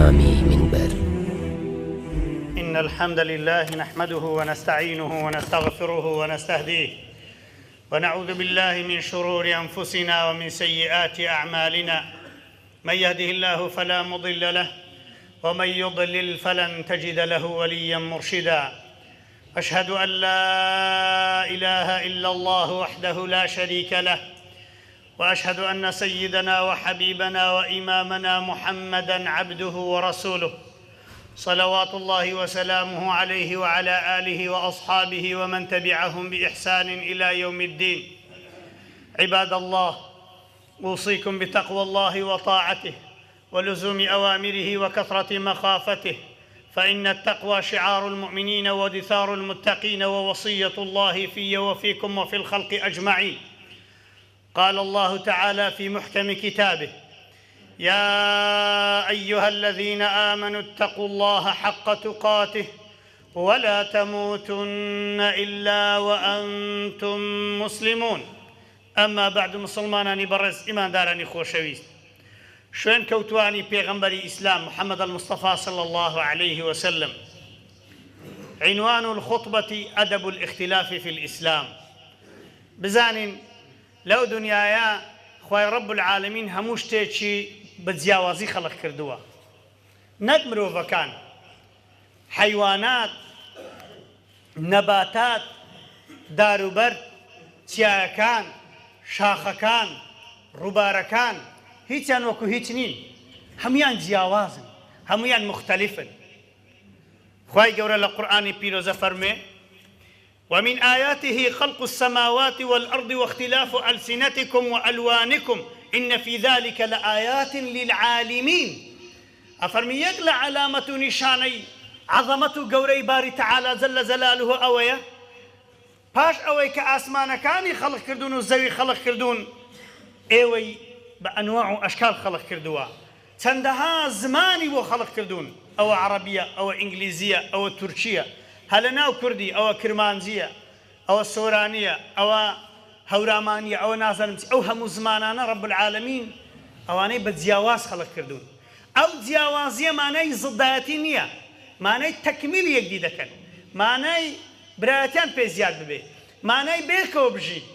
پەیامی مینبەر. إن الحمد لله نحمده ونستعينه ونستغفره ونستهديه ونعوذ بالله من شرور أنفسنا ومن سيئات أعمالنا من يهده الله فلا مضل له ومن يضلل فلن تجد له وليا مرشدا أشهد أن لا إله إلا الله وحده لا شريك له واشهد ان سيدنا وحبيبنا وامامنا محمدا عبده ورسوله صلوات الله وسلامه عليه وعلى اله واصحابه ومن تبعهم باحسان الى يوم الدين عباد الله اوصيكم بتقوى الله وطاعته ولزوم اوامره وكثره مخافته فان التقوى شعار المؤمنين ودثار المتقين ووصيه الله في وفيكم وفي الخلق اجمعين قال الله تعالى في محكم كتابه يا ايها الذين امنوا اتقوا الله حق تقاته ولا تموتن الا وانتم مسلمون اما بعد مسلمانانی بەڕێز ئیماندارانی خۆشەویست شوێن کەوتوانی پێغەمبەری ئیسلام محمد المصطفى صلى الله عليه وسلم عنوان الخطبة أدب الاختلاف في الإسلام بزانین لەو دونیایە خوای رب العالمین هەموو شتێکی بە جیاوازی خەڵق کردووە نەک مرۆڤەکان حەیوانات نەباتات داروبەرد چیایەکان شاخەکان ڕووبارەکان هیچیان وەکو هیچ نین هەموویان جیاوازن هەموویان مختلفن خوای گەورە لە قورئانی پیرۆزە فەرموێ ومن آیاته خلق السماوات والأرض واختلاف ألسنتکم وألوانکم ان فی ذلک لآیات للعالمین ئەفەرمی یەک لە عەلامەت و نیشانەی عەزەمەت و گەورەی باری تەعالا جل جلاله ئەوەیە پاش ئەوەی کە ئاسمانەکانی خەڵق کردوون و زەوی خەڵق کردوون ئێوەی بە ئەنواع و ئەشکال خەڵق کردووە چەندەها زمانی بۆ خەڵق کردوون ئەوە عەڕەبیە ئەوە ئینگلیزیە ئەوە تورکیە هە لە ناو کوردی ئەوە کرمانجیە ئەوە سۆرانیە ئەوە هەورامانیە ئەوە نازانم چی ئەو هەموو زمانانە رب العالمین ئەوانەی بە جیاواز خەڵق کردوون ئەو جیاوازیە مانای زدایەتی نیە مانای تەکمیلی یەکدی دەکەن مانای برایەتیان پێ زیاد ببێ مانای بەیەکەوە بژین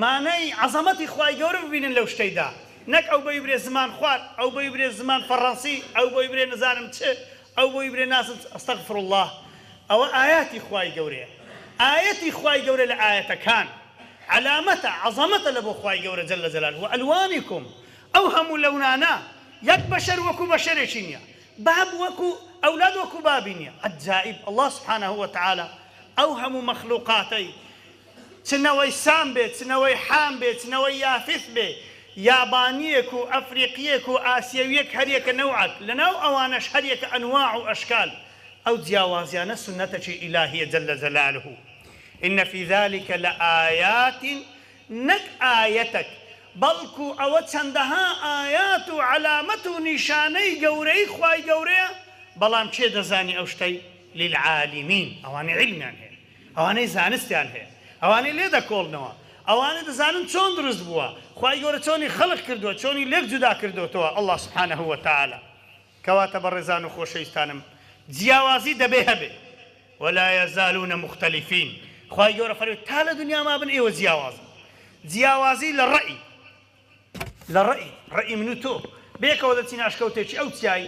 مانای عەزەمەتی خوای گەورە ببینن لەو شتەیدا نەک ئەو بۆی برێ زمان خوار ئەو بۆی برێ زمان فەڕەنسی ئەو بۆی برێ نزانم چ ئەو بۆی برێ نازم چ استغفر اللە ئەوە ئایاتی خوای گەورەیە ئایەتی خوای گەورە لە ئایەتەکان عەلامەتە عەزەمەتە لە بۆ خوای گەورە جل جلاله والوانکم ئەو هەموو لەونانە یەک بەشەر وەکو بەشەرێکی نیە باب وەکو ئەولاد وەکو بابی نیە عەجائیب اللە سبحانە وتعالی ئەو هەموو مەخلوقاتەی چ نەوەی سام بێ، چ نەوەی حام بێ، چ نەوەی یافث بێ، یابانییەک و ئەفریقییەک و ئاسیەوییەک هەریەکە نەوعەک، لەناو ئەوانەش هەریەکە ئەنواع و ئەشکال، ئەو جیاوازیانە سوننەتەکی ئیلاهییە جل جلالە، ان فی ذلک لآیات نەک ئایەتەک، بەڵکو ئەوە چەندەها ئایات و عەلامەت و نیشانەی گەورەی خوای گەورەیە، بەڵام کێ دەزانی ئەو شتەی، للعالمین، ئەوانەی عیلمیان هەیە. ئەوانەی زانستیان هەیە، ئەوانەی لێدەکۆڵنەوە، ئەوانەی دەزانن چۆن دروست بووە، خوای گەورە چۆنی خەڵق کردووە، چۆنی لێک جودا کردۆتەوە، اللە سبحانە وتعالی. کەواتە بەڕێزان و خۆشەویستانم جیاوازی دەبێ هەبێ، ولا یزالون مختلفین، خوای گەورە فەرمووی تا لە دونیا مابن ئێوە جیاوازن، جیاوازی لە ڕەئی، لە ڕەئی، ڕەئی من و تۆ، بەیەکەوە دەچینە ئەشکەوتێکی ئەو چیای،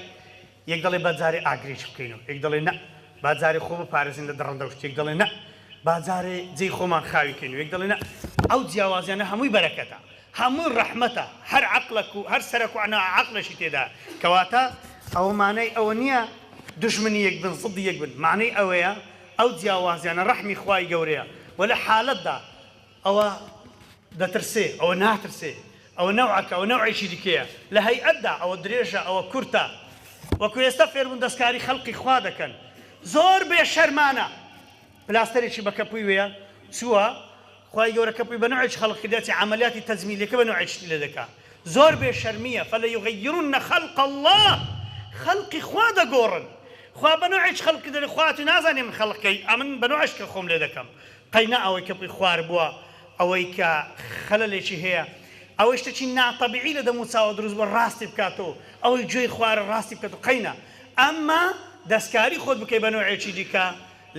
یەک دەڵێ با جارێ ئاگرێکی بکەینەوە، یەک دەڵێ نا، با جارێ خۆ بپارێزین لە دڕندە و شت، یەک دەڵێ نا، با جارێ جێی خۆمان خاوی کەینەوە، یەک دەڵێ نا، ئەو جیاوازیانە هەمووی بەرەکەتە، هەمووی ڕەحمەتە، هەر عەقڵەک و هەر سەرەک و عەقڵێکی تێدایە، کەواتە ئەوە مانای ئەوە نییە دوژمنی یەک بن، زدی یەک بن، مانای ئەوەیە ئەو جیاوازیانە ڕەحمی خوای گەورەیە و لە حالەتدا ئەوە دەترسێ، ئەوە ناترسێ، ئەوە نەوعەکە، ئەوە نەوعێکی دیکەیە، لە هەیئەتدا ئەوە درێژە، ئەوە کورتە، وەکو ئێستا فێربوون دەستکاری خەڵقی خوا دەکەن، زۆر بێ شەرمانە پلاستەرێکی بە کەپووی وێ چووە، خوای گەورە کەپووی بە نەوعێکی خەڵق کردیە چی عەمەلیاتی تەجمیلیەکە بە نەوعێکی تری لێ دەکا، زۆر بێ شەرمیە، فلەیغیرن خلق اللە، خەڵقی خوا دەگۆڕن، خوا بە نەوعێکی خەڵق کردیە، خوا ئەتوو نازانی من خەڵق کەی، ئەمن بە نەوعێک کە خۆم لێ دەکەم، قەینا ئەوەی کە پێی خوار بووە، ئەوەی کە خەلەلێکی هەیە، ئەوەی شتێکی ناتەبیعی لە دەموچاوە دروست بووە ڕاستی بکاتەوە، ئەوەی گوێی خوارە ڕاستی بکاتەوە، قەینا. ئەمما دەستکاری خۆت بکەی بە نەوعێکی دیکە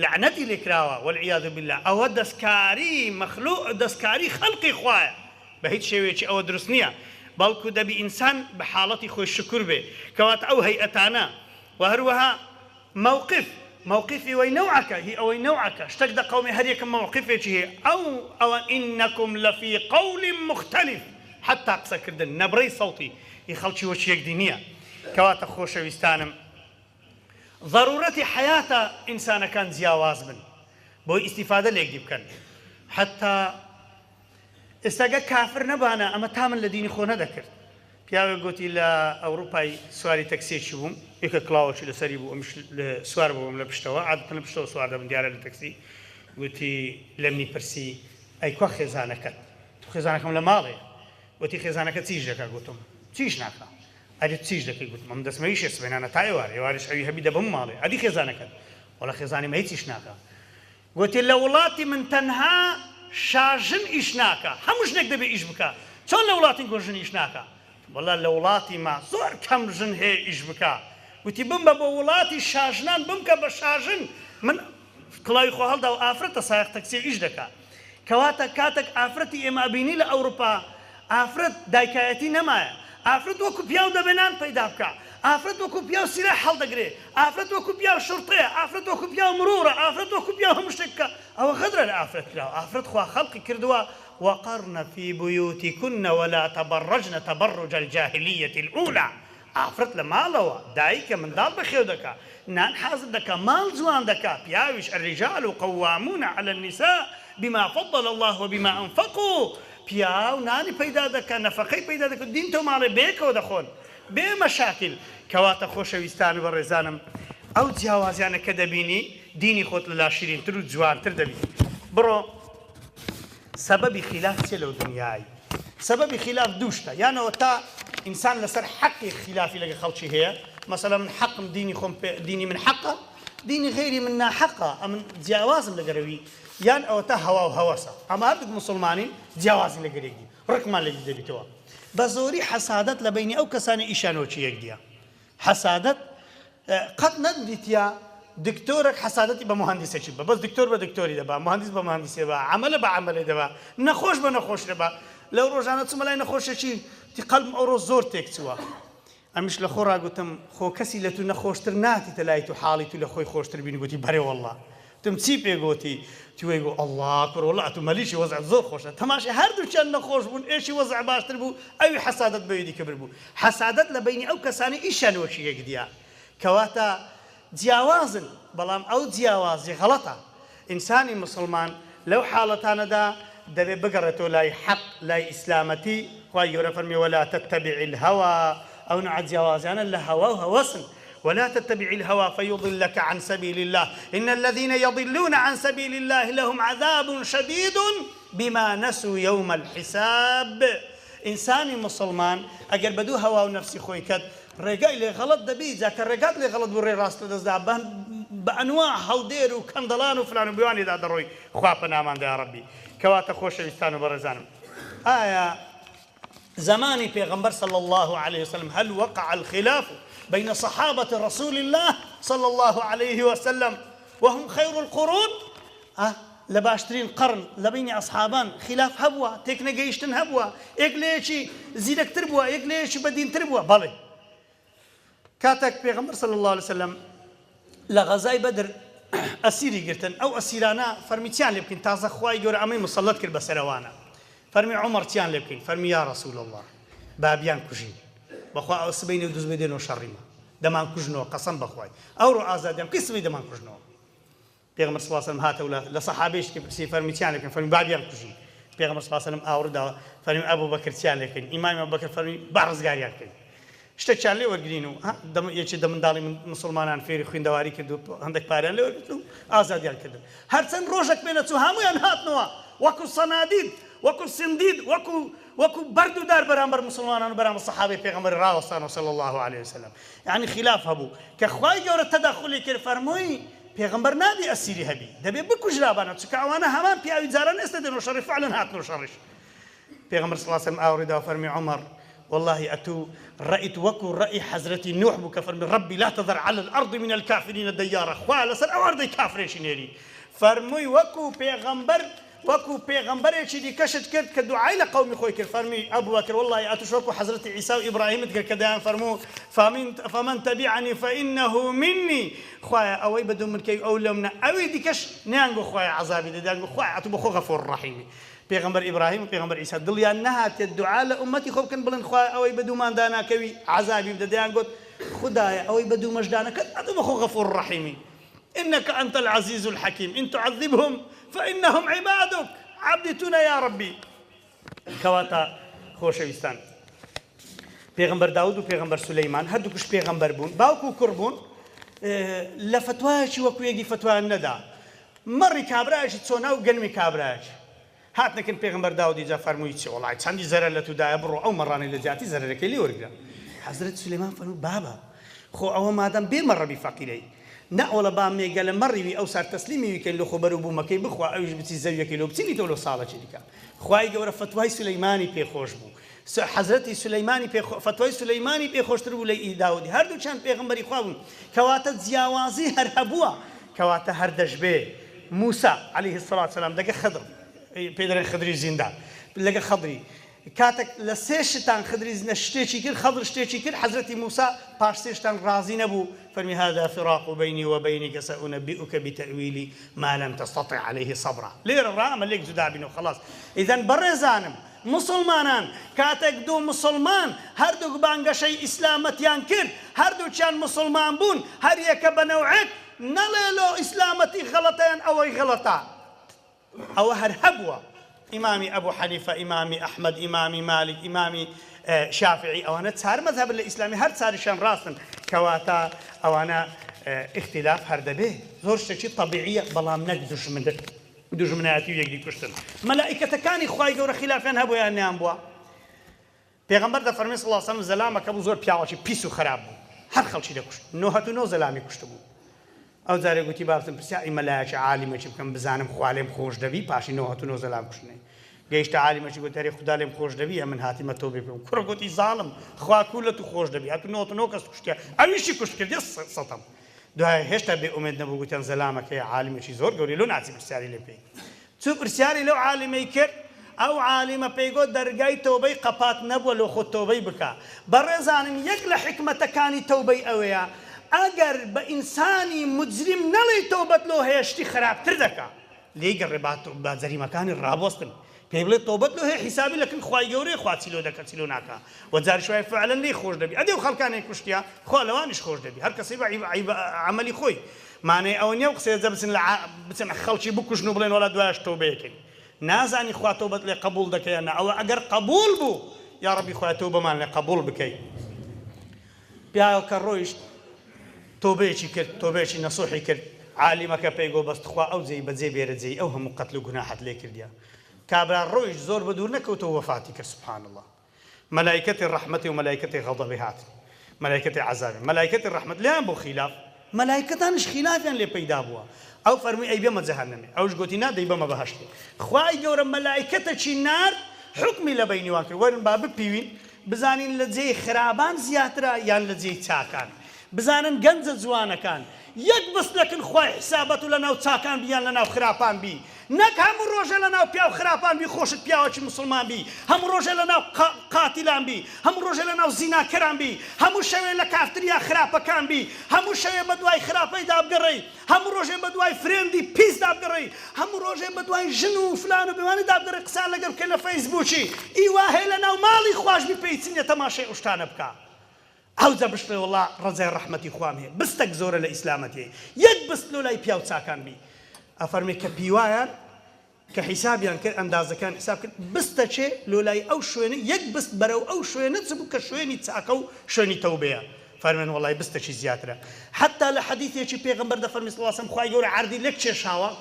لەعنەتی لێ کراوە والعیاذ باللە ئەوە دەستکاری مەخلوق دەستکاری خەلقی خوایە بە هیچ شێوەیەکی ئەوە دروست نیە بەڵکو دەبی ئینسان بە حاڵەتی خۆی شوکور بێ کەواتە ئەو هەیئەتانە وە هەروەها مەوقف مەوقفی وەی نەوعەکە هی ئەوەی نەوعەکە شتەک دەقەومێ هەر یەکە مەوقفێکی هەیە ئەو ئەوە انکم لفی قول مختلف حەتا قسەکردن نەبرەی سەوتی هی خەڵکی وەکی یەکدی نیە کەواتە خۆشەویستانم زەرورەتی حەیاتە ئینسانەکان جیاواز بن بۆی ئیستیفادە لێکدی بکەن حەتا ئێستا گەر کافر نەبانە ئەمە تا من لە دینی خۆ نەدەکرد. پیاوێک گۆتی لە ئەوڕوپای سواری تەکسیەکی بووم یەکە کڵاوەکی لەسەری بوو ئەمیش سوار بووم لە پشتەوە عادەتەن لە پشتەوە سوار دەبن دیارە لە تەکسی گوتی لەمنی پرسی ئەی کوا خێزانەکەت تو خێزانەکەم لە ماڵێ گوتی خێزانەکە چیش دەکا گوتم چیش ناکا ئەرێ چیش دەکەی گوتم ئەم دەستمە ئیشێ سبەینانە تا ئێوارێ ئێوارێش ئەوی هەبی دەبم ماڵێ ئەدی خێزانەکەت وەڵا خێزانی مە هیچیش ناکا گوتی لە وڵاتی من تەنها شاژن ئیش ناکا هەموو ژنێک دەبێ ئیش بکا چۆن لە وڵاتی گۆ ژن ئیش ناکا وەڵا لە وڵاتی ما زۆر کەم ژن هەیە ئیش بکا گوتی بمبە بۆ وڵاتی شاژنان بمکە بە شاژن من کڵاوی خۆ هەڵدا و ئافرەتە سایەق تەکسی و ئیش دەکا کەواتە کاتەک ئافرەتی ئێمە ئەبینی لە ئەوروپا ئافرەت دایکایەتی نەمایە ئافرەت وەکو پیاو دەبێ نان پەیدا بکا ئافرەت وەکو پیاو سیلاح هەڵدەگرێ ئافرەت وەکو پیاو شوڕتەیە ئافرەت وەکو پیاو مروڕە ئافرەت وەکو پیاو هەموو شتێک بکا ئەوە غەدرە لە ئافرەت کراوە ئافرەت خوا خەڵقی کردووە وقرن فی بیوتکن ولا تبرجن تبرج الجاهلیە الاولی ئافرەت لە ماڵەوە دایکە منداڵ بەخێو دەکا نان حازر دەکا ماڵ جوان دەکا پیاویش الرجال قوامون علی النساء بما فضل اللە وبما انفقوا پیاو نانی پەیدا دەکا نەفەقەی پەیدا دەکا دینتەو ماڵێ بەیەکەوە دەخۆن بێ مەشاکیل کەواتە خۆشەویستان و بەڕێزانم ئەو جیاوازیانە کە دەبینی دینی خۆت لەلا شیرینتر و جوانتر دەبی بڕۆ سەبەبی خیلاف چیە لەو دنیای سەبەبی خیلاف دوو شتە یان ئەوەتا ئینسان لەسەر حەقی خیلافی لەگە خەڵکی هەیە مەسەلەن من حەقم دینی خۆم پێ دینی من حەقە دینی غەیری من ناحەقە ئەمن جیاوازم لەگەرەوی یان ئەوەتا هەوا و هەوەسە ئەمە هەردووک موسڵمانین جیاوازین لەگەر یەکدی ڕقمان لێکی دەبیتەوە بە زۆری حەسادەت لە بەینی ئەو کەسانی ئیشیان وەکی یەکدیە حەسادەت قەت نەتدیتیە دکتۆرەک حەسادەتی بە موهەندیسەکی بە بەس دکتۆر بە دکتۆری دەبا موهەندیس بە موهەندیسی دەبا عەمەلە بە عەمەلەی دەبا نەخۆش بە نەخۆشی دەبا لەو ڕۆژانە چوومە لای نەخۆشێکی تی قەلبم ئەوڕۆ زۆر تێک چووە ئەمیش لە خۆ ڕاگوتم خۆ کەسی لە تو نەخۆشتر ناتیتە لای تو حاڵی تو لە خۆی خۆشتر بینی گوتی بەرێ وەڵڵا وتم چی پێ گۆتی؟ وتی وەی گۆ ئەڵڵا کوڕ وەڵڵا ئەتوو مەلیکی وەزعت زۆر خۆشە تەماشای هەردووکیان نەخۆش بوون ئێشی وەزع باشتر بوو ئەوی حەسادەت بەوی دیکە بر بوو حەسادەت لە بەینی ئەو کەسانەی ئیشیان وەکی یەکدیە کەواتە جیاوازن بەڵام ئەو جیاوازی غەڵەتە ئینسانی موسڵمان لەو حاڵەتانەدا دەبێ بگەڕێتەوە لای حەق لای ئیسلامەتی خوای گەورە فەرمی ولا تتبع الهوی ئەو نوعە جیاوازیانە لە هەوا و هەوەسن ولا تتبع الهوی فیضلک عن سبیل اللە ان الذین یضلون عن سبیل اللە لهم عذاب شدید بما نسوا یوم الحساب ئینسانی موسڵمان ئەگەر بەدوو هەوا و نەفسی خۆی کەت ڕێگای لێ غەڵەت دەبی جا کە ڕێگات لێ غەڵەت بوو ڕێی ڕاست لەدەست دا بە ئەنواع هەڵدێر و کەندەڵان و فلان و بیوانیدا دەڕۆی خوا پەنامان دا یاڕەبی کەواتە خۆشەویستان و بەڕێزانم ئایا زمانی پێغەمبەر صلی اللە علیه وسلم هل وقع الخلاف بین صحابة رسول اللە صلی اللە علیه وسلم وهم خیر القرون ئا لە باشترین قەڕن لە بەینی ئەسحابان خیلاف هەبووە تێکنەگەیشتن هەبووە یەک لە یەکی زیرەکتر بووە یەک لە یەکی بەدینتر بووە بەڵێ کاتێک پێغەمبەر صلی اللە علیه وسلم لە غەزای بەدر ئەسیری گرتن ئەو ئەسیرانە فەرمی چیان لێ بکەین تازە خوای گەورە ئەمەی مسەڵەت کرد بەسەرەوانە فەرمی عومەڕ چیان لێ بکەین فەرمی یا رسول اللە با بیان کوژین بەخوا ئەوە سبەینێ و دووسبەی دێنەوە شەڕیمە دەمان کوژنەوە قەسەم بەخوای ئەوڕۆ ئازادیان بکەی سبەی دەمان کوژنەوە پێغەمبەر صلی اللە علیه وسلم هاتەوە لە لە سەحابەیەکی پرسی فەرمی چیان لێ بکەین فەرمی با بیان کوژین پێغەمبەر صلی اللە علیه وسلم ئاوڕداوە فەرمی ئەبوبەکر چیان لێ بکەین ئیمامی ئەبوبەکر فەرمی با ڕزگاریان بکەین شتێکیان لێ وەرگرین و دەم یەکێ دە منداڵی مسوڵمانان فێری خویندەواری کرد و هەندێک پارەیان لێ وەرگرتن و ئازادیان کردن. هەرچەند ڕۆژێک پێ نەچوو هەموویان هاتنەوە وەکو سەنادید، وەکو سندید، وەکو وەکو بەرد و دار بەرامبەر مسوڵمانان و بەرامبەر سەحابەی پێغەمبەری ڕاوەستانەوە صلی اللە علیە وسلم. یەعنی خیلاف هەبوو کە خوای گەورە تەدەخولی کرد فەرمووی پێغەمبەر نابی ئەسیری هەبی دەبێ بکوژرابانە چونکە ئەوانە هەمان پیاوی جاران ئێستا دێنەوە شەڕی فعلا هاتنەوە شەڕیش. پێغەمبەر صلی اللە علیە وسلم ئاوڕی دا و فەرمی عومەر. وەڵاهی ئەتوو ڕەئیت وەکو ڕەئی حەزرەتی نوح بوو کە فەرمی رب لا تذر علی الارض من الکافرین دیارا خوایە لەسەر ئەو ئەردەی کافرێکی نێری فەرمووی وەکو پێغەمبەر وەکو پێغەمبەرێکی دیکەشت کرد کە دوعای لە قەومی خۆی کرد فەرمی ئەبوبەکر وەڵاهی ئەتوش وەکو حەزرەتی عیسا و ئیبراهیمت کرد کە دەیان فەرموو فمن تبعنی فانه منی خوایە ئەوەی بەدوو من کەوی ئەو لەمنە ئەوی دیکەش نەیانگۆ خوایە عەزابی دە دەیانگۆ خوایە ئەتوو بەخۆ غەفور ڕەحیمی پێغەمبەر ئیبراهیم و پێغەمبەر عیسا دڵیان نەهاتێ دوعا لە ئوممەتی خۆ بکەن بڵێن خوایە ئەوەی بەدووماندا ناکەوی عەزابی بدە دەیان گۆت خودایە ئەوەی بەدوومەشدا نەکەت ئەتوو بەخۆ غەفور ڕەحیمی انک انت العزیز الحکیم ان تعذبهم فانهم عبادک عەبدی تونە یا ربی کەواتە خۆشەویستان پێغەمبەر داود و پێغەمبەر سولەیمان هەردووکش پێغەمبەر بوون باوک و کوڕ بوون لە فتوایەکی وەکو یەکی فتوایان نەدا مەڕی کابرایەکی چۆنا و گەنمی کابرایەکی هاتنە کن پێغەمبەر داودی جا فەرمووی چی وەڵای چەندی زەرەر لە تو دایە بڕۆ ئەو مەڕانەی لە جیاتی زەرەرەکەی لێ وەرگرە حەزرەت سولەیمان فەرمووی بابە خۆ ئەوە مادەم بێ مەڕەبی فەقیرەی نا وەڵا با مێگەلە مەڕی وی ئەوسار تەسلیمی وی کەین لۆ خۆ بەرو بوومەکەی بخوا ئەویش بچی زەویەکەی لۆ بچینیتەوە لۆ ساڵەکی دیکە خوای گەورە فەتوای سولەیمانی پێ خۆش بوو حەزرەتی سولەیمانی پێ فەتوای سولەیمانی پێ خۆشتر بوو لە ئی داودی هەردووکیان پێغەمبەری خوا بوون کەواتە جیاوازی هەر هەبووە کەواتە هەر دەشبێ موسا علیه الصلاة والسلام دەگە خدر پێی دەڵێن خدری زیندا لەگە خەدری کاتێک لە سێ شتان خدری زینە شتێکی کرد خەدر شتێکی کرد حەزرەتی موسا پاش سێ شتان ڕازی نەبوو فەرمی هذا فراق بینی وبینک سأنبئک بتأویل ما لم تستطع علیه صبرا لێرە ڕا ئەمە لێک جودا بین و خەڵاس ئیذن بەڕێزانم موسڵمانان کاتێک دوو موسڵمان هەردووک بانگەشەی ئیسلامەتیان کرد هەردووکیان موسڵمان بوون هەریەکە بە نەوعێک نەڵێ لۆ ئیسلامەتی غەڵەتە یان ئەوەی غەڵەتە ئەوە هەر هەبووە ئیمامی ئەبو حەنیفە ئیمامی ئەحمەد ئیمامی مالک ئیمامی شافعی ئەوانە چار مەزهەبن لە ئیسلامی هەر چاریشیان ڕاستن کەواتە ئەوانە ئیختیلاف هەر دەبێ زۆر شتێکی تەبیعیە بەڵام نەک دوژمن دوژمنایەتی و یەکدی کوشتن مەلائیکەتەکانی خوای گەورە خیلافیان هەبووە یان نەیان بووە پێغەمبەر دەفەرمێ صلی اللە علیە وسلم زەلامەکە بوو زۆر پیاوەکی پیس و خەراپ بوو هەر خەڵکی دەکوشت نۆهەت و نۆ زەلامی کوشتبوو ئەو جارێ گوتی با بچم پرسیاری مەلایەکی عالیمەکی بکەم بزانم خوا لێم خۆش دەبی پاشی نۆهەت و نۆ زەلام کوشتنەی گەیشتە عالیمەکی گوتی ئەرێ خودا لێم خۆش دەبی ئەمن هاتیمە تۆبەی بکەم کوڕە گوتی زاڵم خوا کوو لە تو خۆش دەبی ئەتو نۆهەت و نۆ کەس کوشتیە ئەویشی کوشت کردیە سەتەم دوای هێشتا بێ ئومێد نەبوو گوتیان زەلامەکەی عالیمێکی زۆر گەورەی لۆ ناچی پرسیاری لێ بکەی چوو پرسیاری لەو عالیمەی کرد، ئەو عالیمە پێی گۆت دەرگای تۆبەی قەپات نەبووە لۆ خۆت تۆبەی بکە. بەڕێزانم یەک لە حیکمەتەکانی تەوبەی ئەوەیە ئەگەر بە ئینسانی موجریم نەڵێی تۆبەت لۆ هەیە شتی خراپتر دەکا. لێی گەڕێ با با جەریمەکانی ڕابوەستن پێی بڵێ تۆبەت لۆ هەیە حیسابی لە کن خوای گەورەیە خوا چی لۆ دەکا چی لۆ ناکا وە جاریش وایە فعلەن لێی خۆش دەبی ئەدی ئەو خەڵکانەی کوشتیە خوا لەوانیش خۆش دەبی هەر کەسەی بە عەمەلی خۆی مانای ئەوە نیە ئەو قسەیە جا بچن لە بچن خەڵکی بکوژن و بڵێن وەڵا دوایش تۆبەیەکەین نازانی خوا تۆبەت لێ قەبوڵ دەکەی یان نا ئەوە ئەگەر قەبوڵ بوو یاڕەبی خوایە تۆبەمان لێ قەبوڵ بکەی پیاوەکە ڕۆیشت تۆبەیەکی کرد تۆبەیەکی نەسوحی کرد عالیمەکە پێی گۆ بەس تخوا ئەو جێی بەجێ بێرە جێی ئەو هەموو قەتل و گوناحەت لێ کردیە کابرا ڕۆیشت زۆر بەدوور نەکەوتەوە وەفاتی کرد سبحان اللە مەلایکەتی ڕەحمەتی و مەلایکەتی غەضەبی هاتن مەلایکەتی عەزابی مەلایکەتی ڕەحمەت لێیان بوو خیلاف مەلایکەتانیش خیلافیان لێ پەیدا بووە ئەو فەرمووی ئەی بێمە جەهەنەمێ ئەوش گۆتی نا دەیبەمە بەهەشتێ خوای گەورە مەلایکەتەکی نارد حوکمی لە بەینیوان کرد وەرن با بپیوین بزانین لە جێی خرابان زیاترە یان لە جێی چاکان بزانن گەنجە جوانەکان یەک بست لە کن خوای حسابەت و لە ناو چاکان بی یان لە ناو خراپان بی نەک هەموو ڕۆژێ لە ناو پیاو خراپان بی خۆشت پیاوەکی موسڵمان بی هەموو ڕۆژێ لە ناو قاتیلان بی هەموو ڕۆژێ لە ناو زیناکەران بی هەموو شەوێ لە کافتریا خراپەکان بی هەموو شەوێ بە دوای خراپەیدا بگەڕێی هەموو ڕۆژێ بە دوای friend ی پیسدا بگەڕێی هەموو ڕۆژێ بە دوای ژن و فلان و بێوانیدا بگەڕێی قسەیان لەگەڵ بکەی لە فەیسبووکی ئی وا هەیە لە ناو ماڵی خواش بی پێی چ نیە تەماشای ئەو شتانە بکا ئەوجا بشڵێ وەڵا ڕەجای ڕەحمەتی خوام هەیە بستەک زۆرە لە ئیسلامەتی یەک بست لۆ لای پیاو چاکان بی ئەفەرمێ کە پیوایان کە حیسابیان کرد ئەندازەکان حیساب کرد بستەکێ لۆ لای ئەو شوێنە یەک بست بەرەو ئەو شوێنە چ بوو کە شوێنی چاکە و شوێنی تەوبەیە فەرمێن وەڵای بستەکی زیاترە حەتا لە حەدیثێکی پێغەمبەر دەفەرمی صلی اللە علیه وسلم خوای گەورە عەردی لێک کێشاوە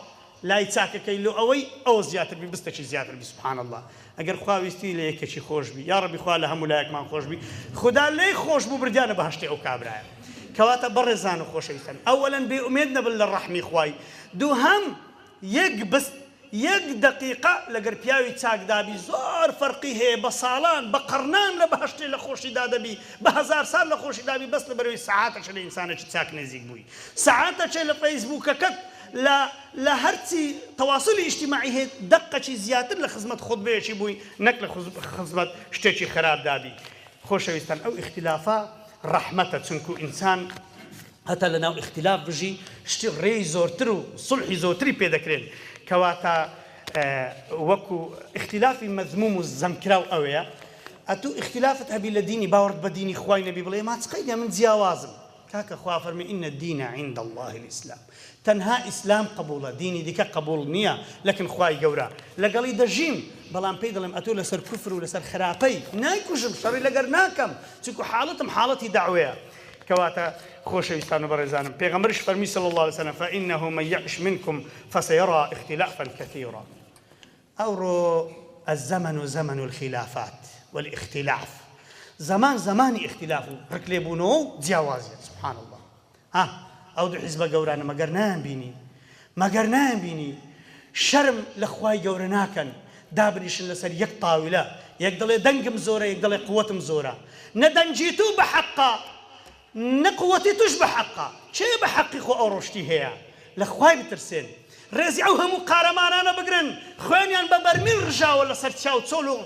لای چاکەکەی لۆ ئەوەی ئەوە زیاتر بی بستەکی زیاتر بی سبحان اللە ئەگەر خوا ویستی لە یەکێکی خۆش بی یاڕەبی خوا لە هەموو لایەکمان خۆش بی خودا لێی خۆش بوو بردیانە بەهەشتی ئەو کابرایە کەواتە بەڕێزان و خۆشەویستان ئەوەلەن بێ ئومێد نەبن لە ڕەحمی خوای دووهەم یەک بست. یەک دەقیقە لەگەر پیاوی چاکدابی زۆر فەرقی هەیە بە ساڵان بە قەڕنان لە بەهەشتێ لە خۆشیدا دەبی بە هەزارسال لە خۆشیدابی بەس لەبەرئەوەی سەعاتەکێ لە ئینسانێکی چاک نزیک بووی سەعاتەکێ لە فەیسبووکەکەت لە لە هەرچی تەواسولی ئیجتیماعی هەیە دەقەکی زیاتر لە خزمەت خوتبەیەکی بووی نەک لە خزمەت شتێکی خراپدابی خۆشەویستان ئەو ئیختیلافە ڕەحمەتە چونکو ئینسان هەتا لە ناو ئیختیلاف بژی شتی ڕێی زۆرتر و سوڵحی زۆرتری پێ دەکرێن کەواتە وەکو ئیختیلافی مەزموم و زەمکراو ئەوەیە ئەتوو ئیختیلافت هەبی لە دینی باوەڕت بە دینی خوای نەبی بڵێ ما چ قەیدە من جیاوازم کاکە خوا فەرمی ان الدین عند اللە الاسلام تەنها ئیسلام قبوڵە دینی دیکە قبوڵ نییە لەکن خوای گەورە لەگەڵی دەژیم بەڵام پێی دەڵێم ئەتۆ لەسەر کوفر و لەسەر خراپەی نایکوژم شەڕی لەگەر ناکەم چونکو حاڵەتم حاڵەتی دەعوەیە کەواتە خۆشەویستان و بەڕێزانم پێغەمبەریش فەرمی صلی اللە علیە وسلم فانه من یعش منکم فسیری اختلافا کثیرا ئەوڕۆ الزمن زمن الخلافات والاختلاف زەمان زەمانی ئیختلاف و ڕک لێبوونەوە و جیاوازیە سبحان اللە ها ئەو دوو حیزبە گەورانە مەگەر نایان بینی مەگەر نایان بینی شەرم لە خوای گەورە ناکەن دابنیشن لەسەر یەک تاویلە یەک دەڵێ دەنگم زۆرە یەک دەڵێ قوەتم زۆرە نە دەنگی تو بە حەقە نە قوەتی توش بە حەقە کێ بە حەقی خۆ ئەو ڕۆشتی هەیە لە خوای بترسێن ڕێزی ئەو هەموو قارەمانانە بگرن خوێنیان بە بەرمیل ڕژاوە لەسەر چاو چۆل و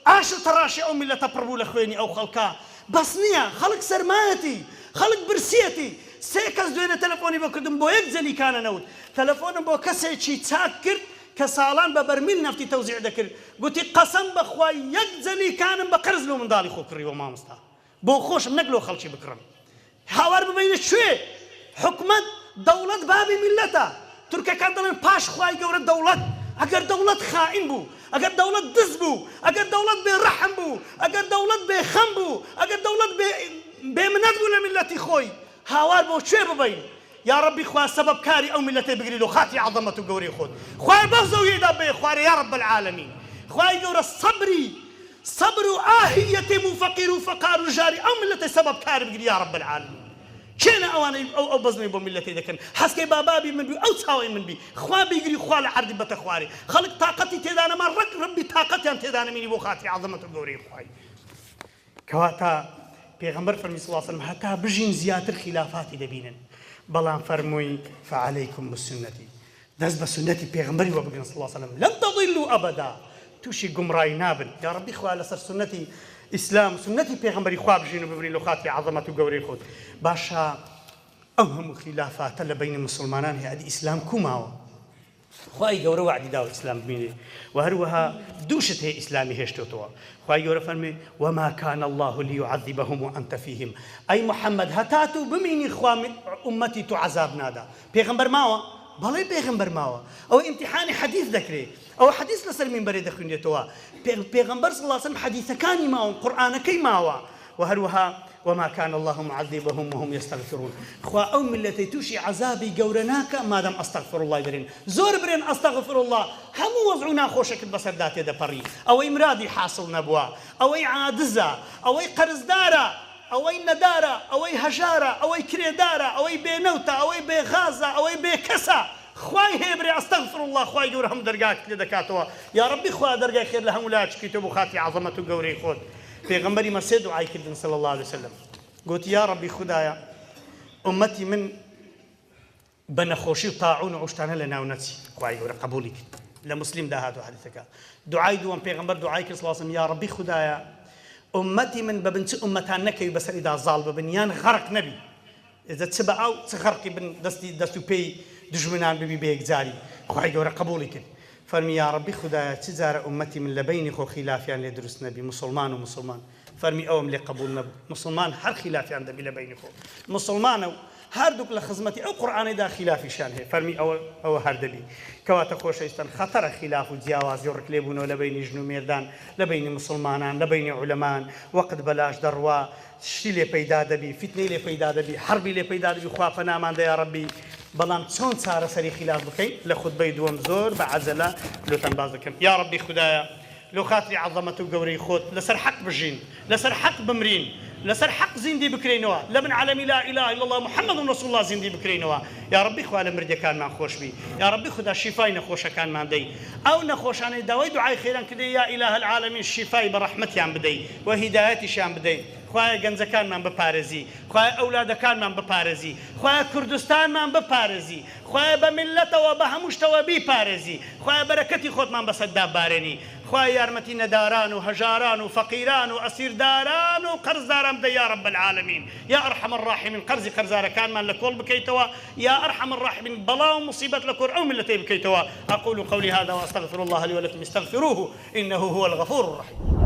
ئاش و تەڕاشی ئەو میللەتە پڕ بوو لە خوێنی ئەو خەڵکە بەس نییە خەڵک سەرمایەتی خەڵک برسیەتی سێ کەس دوێنێ تەلەفۆنی بۆ کردم بۆ یەک جەلیکانە نەوت تەلەفۆنم بۆ کەسێکی چاک کرد کە ساڵان بە بەرمیل نەفتی تەوزیع دەکرد گوتی قەسەم بەخوای یەک جەلیکانم بە قەرز لۆ منداڵی خۆ کڕیوە مامۆستا بۆ خۆشم نەک لۆ خەڵکی بکڕم. هاوار ببەینە کوێ؟ حکومەت، دەوڵەت بابی میللەتە. تورکەکان دەڵێن پاش خوای گەورە دەوڵەت. ئەگەر دەوڵەت خائین بوو، ئەگەر دەوڵەت دز بوو، ئەگەر دەوڵەت بێ ڕەحم بوو، ئەگەر دەوڵەت بێ خەم بوو، ئەگەر دەوڵەت بێ بێ منەت بوو لە میللەتی خۆی، هاوار بۆ کوێ ببەین؟ یاڕەبی خوایە سەبەب کاری ئەو میللەتەی بگری لۆ خاتری عەزەمەت و گەورەی خۆت خوایە بەو زەویەی دا بێ خوارێ یاڕەب العالمین خوای گەورە سەبری سەبر و ئاهی یەتیم و فەقیر و فەقار و ژاری ئەو میللەتەی سەبەب کاری بگری یاڕەب العالمین کێنە ئەوانەی ئەو ئەو بەزمەی بۆ میللەتەی دەکەن حەزکەی با بابی من بی و ئەو چاوەی من بی خوا بیگری خوا لە عەردی بەتە خوارێ خەڵک تاقەتی تێدانەما ڕەک ڕەبی تاقەتیان تێدانەمینی بۆ خاتری عەزەمەت و گەورەی خوای کەواتە پێغەمبەر فەرمی صلی اللە علیە وسلم هەتا بژین زیاتر خیلافاتی دەبینن بەڵام فەرمووی فعلیکم بسنتی دەست بە سوننەتی پێغەمبەری وەبگرن صلی اللە علیە وسلم لن تضلوا ابدا تووشی گومڕایی نابن یا ڕەبی خوا لەسەر سوننەتی ئیسلام سوننەتی پێغەمبەری خوا بژین و بمرین لۆ خاتری عەزەمەت و گەورەی خۆت باشە ئەو هەموو خیلافاتە لە بەینی موسڵمانان هەیە ئەدی ئیسلام کوو ماوە خوای گەورە وەعدی داوە ئیسلام بمینێ وە هەروەها دوو شت هەیە ئیسلامی هێشتۆتەوە خوای گەورە فەرمی وما کان اللە لیعذبهم وانت فیهم ئەی محمد هەتا تو بمینی خوا ئومەتی تو عەزاب نادا پێغەمبەر ماوە بەڵێ پێغەمبەر ماوە ئەوە ئیمتیحانی حەدیث دەکرێ ئەوە حەدیث لەسەر مینبەرێ دەخوینرێتەوە پێغەمبەر صلی اللە علیه وسلم حەدیثەکانی ماون قورئانەکەی ماوە وە هەروەها وما کان اللە معذبهم وهم یستغفرون خوا ئەو میللەتەی توشی عەزابی گەورە ناکا مادام استغفر اللە دەرێن زۆر برێن استغفر اللە هەموو وەزع و ناخۆشێکت بەسەردا تێدەپەڕی ئەوەی مرادی حاسڵ نەبووە ئەوەی عادزە ئەوەی قەرزدارە ئەوەی نەدارە ئەوەی هەژارە ئەوەی کرێدارە ئەوەی بێ نەوتە ئەوەی بێ غازە ئەوەی بێ کەسە خوای هەیە برێ استغفر اللە خوای گەورە هەموو دەرگاکت لێ دەکاتەوە یاڕەبی خوا دەرگای خێر لە هەموو لایەک بکەیتەوە بۆ خاتری عەزەمەت و گەورەی خۆت پێغەمبەری مە سێ دوعای کردن صلی اللە علیە وسلم گۆتی یاڕەبی خودایە ئومەتی من بە نەخۆشی و تاعون و ئەو شتانە لە ناو نەچی خوای گەورە قبولی کرد لە مسلم دا هاتووە حەدیثەکە دوعای دووەم پێغەمبەر دوعای کرد صلی اللە علیه وسلم یاڕەبی خودایە ئومەتی من بە بن چ ئومەتان نەکەوی بەسەریدا زاڵ ببن یان غەرق نەبی ئێجا چ بە ئاو چ غەرقی بن دەستی دەست و پێی دوژمنان ببی بە یەکجاری خوای گەورە قبوڵی کرد فەرمی یاڕەبی خودایە چ جارە ئوممەتی من لە بەینی خۆ خیلافیان لێ دروست نەبی موسڵمان و موسڵمان فەرمی ئەوەم لێ قبوڵ نەبوو موسڵمان هەر خیلافیان دەبی لە بەینی خۆ موسڵمانە و هەردووک لە خزمەتی ئەو قورئانەیدا خیلافیشیان هەیە فەرمی ئەوە ئەوە هەر دەبی کەواتە خۆشەویستان خەتەرە خیلاف و جیاوازی و ڕکلێبوونەوە لە بەینی ژن و مێردان لە بەینی موسڵمانان لە بەینی عولەمان وەقت بەلاش دەڕوا شتی لێ پەیدا دەبی فیتنەی لێ پەیدا دەبی حەربی لێ پەیدا دەبی خوا پەنامان دە یاڕەبی بەڵام چۆن چارەسەری خیلاف بکەین لە خوتبەی دووەم زۆر بە عەجەلە لۆتان باس دەکەم یاڕەبی خودایە لۆ خاتری عەزەمەت و گەورەی خۆت لەسەر حەق بژین لەسەر حەق بمرین. لەسەر حەق زیندی بکرێینەوە، لە بن عەلەمی لا الە الا اللە محمد رسول اللە زیندی بکرێینەوە، یاڕەبی خوا لە مردیەکانمان خۆش بی، یاڕەبی خودا شیفای نەخۆشەکانمان دەی، ئەو نەخۆشانەی داوای دوعای خێریان کردیە یا الە العالمین شیفای بە ڕەحمەتیان بدەی و هیدایەتیشیان بدەی، خوایە گەنجەکانمان بپارێزی، خوایە ئەولادەکانمان بپارێزی، خوایە کوردستانمان بپارێزی، خوایە بە میللەتەوە بە هەموو شتەوە بیپارێزی، خوایە بەرەکەتی خۆتمان بەسەردا بارێنی، خوایە یارمەتی نەداران و هەژاران و فەقیران و ئەسیرداران و قەرزداران بدەی یا رب العالمین یا ارحم الراحمین قەرزی قەرزارەکانمان لە کۆڵ بکەیتەوە یا ارحم الراحمین بەڵا و موسیبەت لە کۆر ئەو میللەتەی بکەیتەوە اقول قولی هذا واستغفر الله لي ولكم استغفروه انه هو الغفور الرحیم.